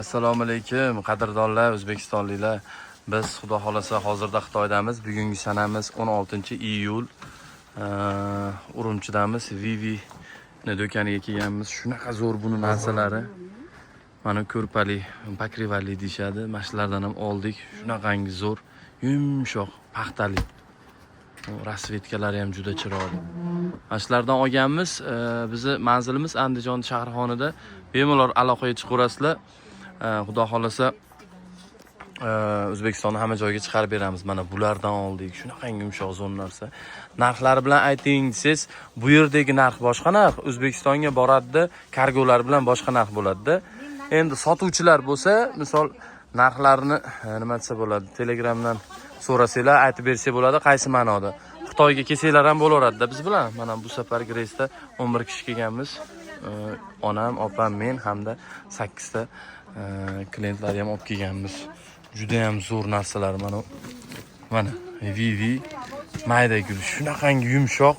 Assalomu alaykum, qadrdonlar, o'zbekistonliklar. Biz, xudo xohlasa, hozirda Xitoydamiz. Bugungi sanamiz 16-iyul. Urumchidamiz. Vivi do'koniga kelganmiz. Shunaqa zo'r buni narsalari. Mana ko'rpali, покрывали deyishadi. Mana shulardan ham oldik. Shunaqangi zo'r, yumshoq, paxtali. Расцветка lari ham juda chiroyli. Mana shulardan olganmiz. Bizni manzilimiz Andijon shahrixonida. Bemalol aloqaga chiqaverasizlar. Xudo xohlasa, O'zbekistonni hamma joyga chiqarib beramiz. Mana bulardan oldik. Shunaqangi yumshoq, zo'r narsa. Narxlari bilan ayting desangiz, bu yerdagi narx boshqa narx, O'zbekistonga boradida, kargolar bilan boshqa narx bo'ladi-da. Endi sotuvchilar bo'lsa, misol narxlarini nima desa bo'ladi? Telegramdan so'rasanglar, aytib bersak bo'ladi qaysi ma'noda. Xitoyga kelsanglar ham bo'laveradi-da biz bilan. Mana bu safargi reysda 11 kishi kelganmiz. Onam, opam, men hamda 8 ta klientlarni ham olib kelganmiz. Juda ham zo'r narsalar mana. Mana Vivi mayda gul, shunaqangi yumshoq,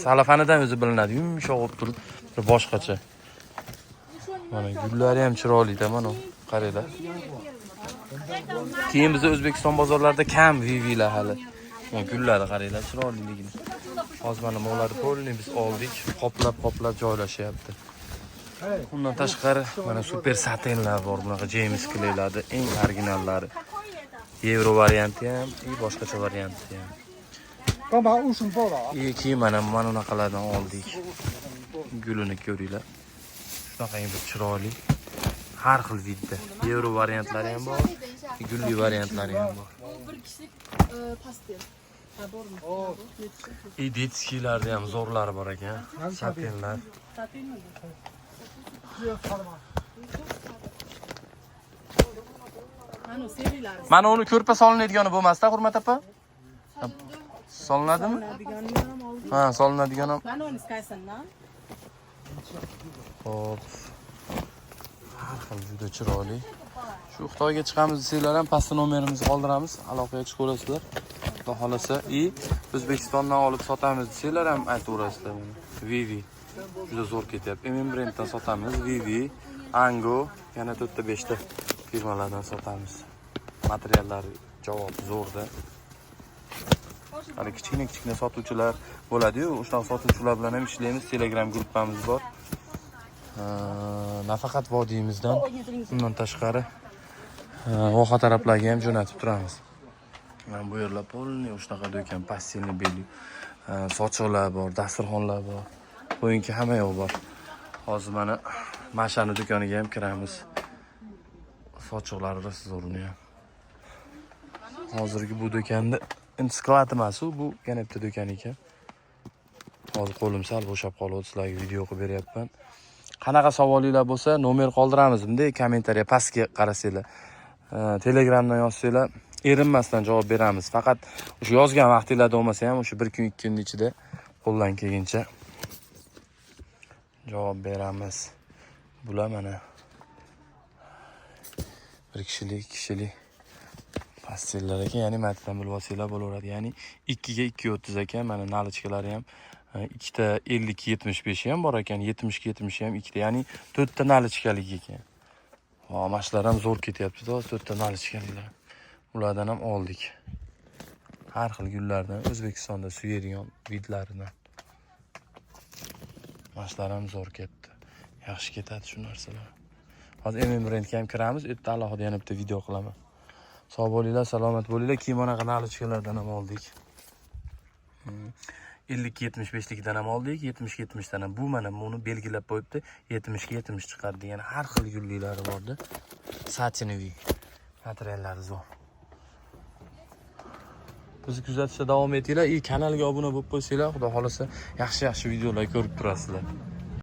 salafanidan o'zi bilinadi, yumshoq bo'lib turib, bir boshqacha. Mana gullari ham chiroyli-da, mana qaranglar. Keyin bizda O'zbekiston bozorlarida kam Vivilar hali. Mana gullari qaranglar chiroyliligini. Hozir mana bularni полный biz oldik, qoplab qoplab joylashyapti. Undan tashqari mana super satenlar bor, bunaqa James Claylarni eng originallari. Yevro varianti ham, и boshqacha varianti ham. 刚把乌笋报了啊！ И keyin mana bunaqalardan oldik. Gulini ko'ringlar. Shunaqangi bir chiroyli. Har xil вид da. Yevro variantlari ham bor, gulli variantlari ham bor. Bu bir kishilik pastel. Ha, bormi? И детский larda ham zo'rlari bor ekan. Satenlar. Satenmi bu? 这个擦的吗？ Mana u seriylari. Mana uni ko'rpa solinadigani bo'lmasda, Hurmat opa? Solinadimi? Solinadiganini ham oldik. Ha, solinadigan ham. Mana uni Skysondan. Xo'p. Har xil juda chiroyli. Shu Xitoyga chiqamiz desanglar ham pastda nomerimizni qoldiramiz, aloqaga chiqaverasizlar. Xudo xohlasa, и O'zbekistondan olib sotamiz desanglar ham aytaverasizlar buni. Vivi juda zo'r ketyapti. MM brenddan sotamiz. Vivi, Ango, yana 4 ta 5 ta firmalardan sotamiz. Materiallari javob zo'rda. Hali kichkina kichkina sotuvchilar bo'ladi-yu, o'sha sotuvchilar bilan ham ishlaymiz. Telegram gruppamiz bor. Nafaqat vodiymizdan, undan tashqari voha taraflarga ham jo'natib turamiz. Mana bu yerlar полный shunaqa do'kon, постельный белье, sochiqlar bor, dasturxonlar bor. Qo'yinki hamma yoq bor. Hozir mana Mashani do'koniga ham kiramiz. Sochiqlari rosa zo'r uni ham. Hozirgi bu do'konni endi склад emas u, bu yana bitta do'kon ekan. Hozir qo'lim sal bo'shab qoldi, sizlarga video qilib beryapman. Qanaqa savolinglar bo'lsa, nomer qoldiramiz bunday kommentariya pastga qarasanglar. Telegramdan yozsanglar, erinmasdan javob beramiz. Faqat o'sha yozgan vaqtinglarda bo'lmasa ham, o'sha bir kun, 2 kunning ichida qo'ldan kelguncha javob beramiz. Bular mana bir kishilik, ikki kishilik постель lar ekan, ya'ni matidan bilib olsanglar bo'laveradi. Ya'ni 2 ga 2.30 ekan, mana наличка lari ham ikkita 50 75 ham bor ekan, 70 70 ham ikkita, ya'ni to'rtta наличка lik ekan. Va mana shular ham zo'r ketyapti-da, hozir to'rtta наличка liklar. Ulardan ham oldik. Har xil gullardan, O'zbekistonda suyadigan вид laridan. Mana shular ham zo'r ketdi. Yaxshi ketadi shu narsalar. Hozir MM brendga ham kiramiz, u yerda alohida yana bitta video qilaman. Sog' bo'linglar, salomat bo'linglar. Keyin bunaqa наличка lardan ham oldik. 50 75likdan ham oldik, 70 70 dan ham. Bu mana buni belgilab qo'yibdi. 70 ga 70 chiqadi degan har xil gullilari bordi. Сатиновый materiallari zo'r. Bizni kuzatishda davom etinglar. И kanalga obuna bo'lib qo'ysanglar, xudo xohlasa, yaxshi-yaxshi videolar ko'rib turasizlar.